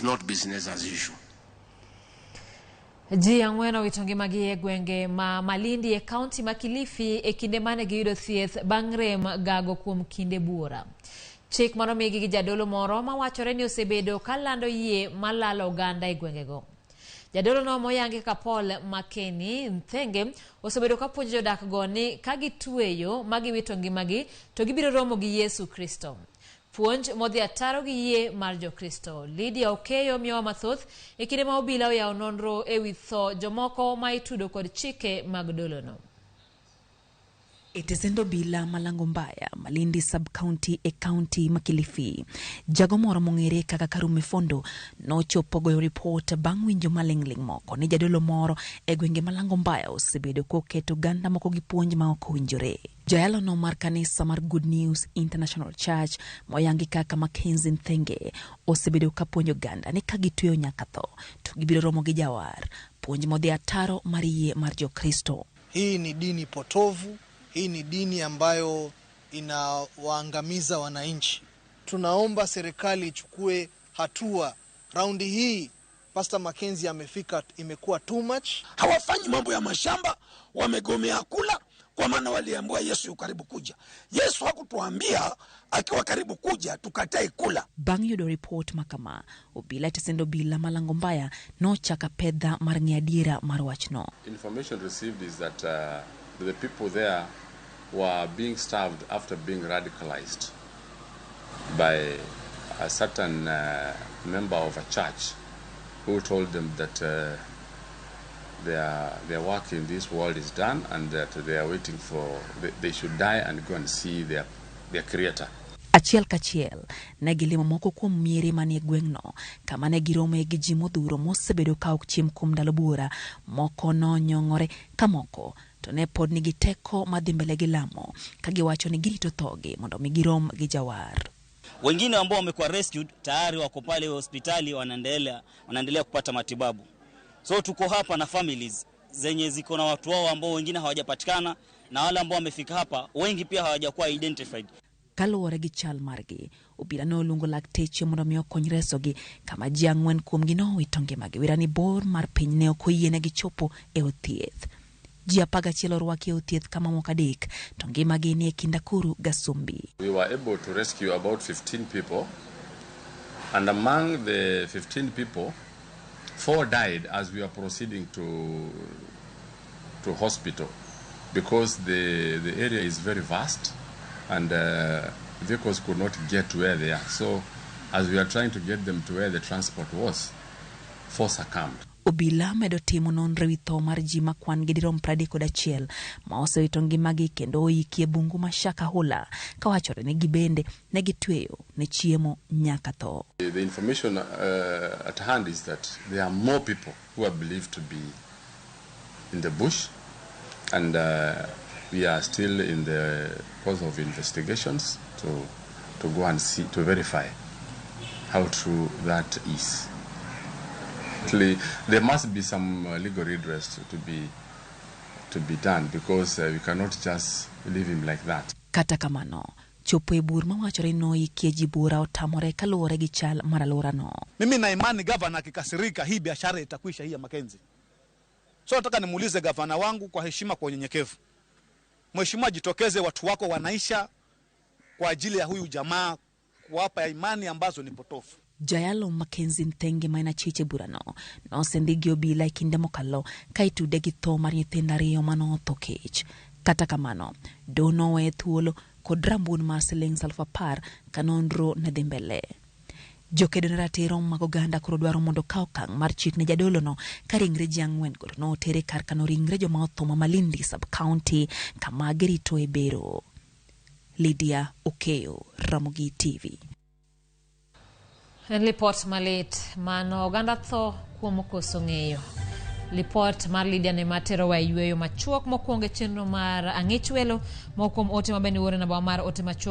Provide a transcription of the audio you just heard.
is not business as usual. Ji ang'wen owito ngimagi e gwenge ma Malindi e kaunti ma Kilifi e kinde mane giyudo thieth bang' rem gago kuom kinde buora. Chik manomigi gi jadolo moro mawachore ni osebedo kalando yie malalo oganda e gwengego. Jadolo no moyangi kaka Paul Makeni Nthenge osebedo ka puonjo jodak go ni ka gitweyo ma giwito ngimagi to gibiro romo gi Yesu Kristo. Puonj modhi ataro gi yie mar Jokristo. Lydia Okeyo miyowa mathoth e kinde ma obila oyawo nonro ewi tho jomoko ma itudo kod chike mag dolono. E tesend obila Malango Mbaya, Malindi sub-county e kaunti ma Kilifi. Jago moro mong'ere kaka Karume Fondo nochopo goyo ripot bang' winjo maling'ling' moko ni jadolo moro e gwenge Malango Mbaya osebedo koketo oganda moko gi puonj ma ok owinjore. Jayalono mar kanisa mar Good News International Church moyangi kaka Mackenzie Nthenge osebedo ka puonjo oganda ni ka gitweyo nyaka tho to gibiro romo gi jawar. Puonj modhi ataro mar yie mar Jokristo. Hii ni dini potovu, hii ni dini ambayo inawaangamiza wananchi. Tunaomba serikali ichukue hatua. Raundi hii Pastor Mackenzie amefika, imekuwa too much. Hawafanyi mambo ya mashamba, wamegomea kula, kwa maana waliambiwa Yesu yu karibu kuja. Yesu hakutuambia akiwa karibu kuja tukatae kula. Bang' yudo ripot ma kama, obila e tesend obila Malango Mbaya nochako apedha mar ng'eyo adiera mar wachno. Information received is that the people there were being starved after being radicalized by a certain member of a church who told them that their work in this world is done and that they are waiting for, they should die and go and see their creator. Achiel kachiel ne gilimo moko kuom miere manie gweng'no kama ne girome gi ji modhuro mosebedo ka ok chiem kuom ndalo buora moko nonyong'ore ka moko to ne pod nigi teko madhi mbele gi lamo ka giwacho ni girito thogi mondo mi girom gi jawar. Wengine ambao wamekuwa rescued tayari wako pale hospitali wanaendelea kupata matibabu. So tuko hapa na families zenye ziko na watu wao ambao wengine hawajapatikana na wale ambao wamefika hapa wengi pia hawajakuwa identified. Kaluwore gi chal margi, obila ne oluongo lakteche mondo mi okony resogi kama ji ang'wen kuomgi nowito ngimagi. Wira ni bor mar piny ne ok oyienegi chopo e od thieth. Ji 11 orwaki e od thieth kama moko adek to ngimagi ni e kind akuru gasumbi. We were able to rescue about 15 people, and among the 15 people, 4 died as we were proceeding to hospital because the area is very vast and vehicles could not get to where they are. So as we are trying to get them to where the transport was, 4 succumbed. Obila medo timo nonro ewi tho mar ji ma kwan gi dirom 31 ma osewito ngimagi kendo oiki e bungu ma Shakahola kawachore ni gibende ne gitweyo ne chiemo nyaka tho. The information at hand is that there are more people who are believed to be in the bush, and we are still in the course of investigations to go and see, to verify how true that is. There must be some legal redress to be done because we cannot just leave him like that. Kata kamano, chopo e bur mawachore ni noikie ji buora otamore kaluwore gi chal mar alworano. Mimi na imani gavana akikasirika, hii biashara itakwisha hii ya Mackenzie. So nataka nimuulize gavana wangu kwa heshima, kwa unyenyekevu, mheshimiwa, jitokeze, watu wako wanaisha kwa ajili ya huyu jamaa kuwapa imani ambazo ni potofu. Jayalo Mackenzie Nthenge ma en achich e burano nosendi gi obila e kinde mokalo ka itude gi tho mar nyithindo ariyo manotho kech. Kata kamano, doho noweye thuolo kod rambun mar siling 10,000 ka nonro ne dhi mbele. Jokedo ne ratiro mag oganda koro dwaro mondo okaw okang' mar chik ne jadolono ka ringre ji ang'wen go noter e kar kano ringre joma otho ma Malindi sub-county kama giritoe bero. Lydia Okeyo, Ramogi TV. En lipot malit mano oganda tho kuom koso ng'eyo. Lipot mar Lydia ne materowa e yweyo machuok mokwongo e chenro mar ang'ich welo moko kuom ote mabende ioro e namba mar ote machuok.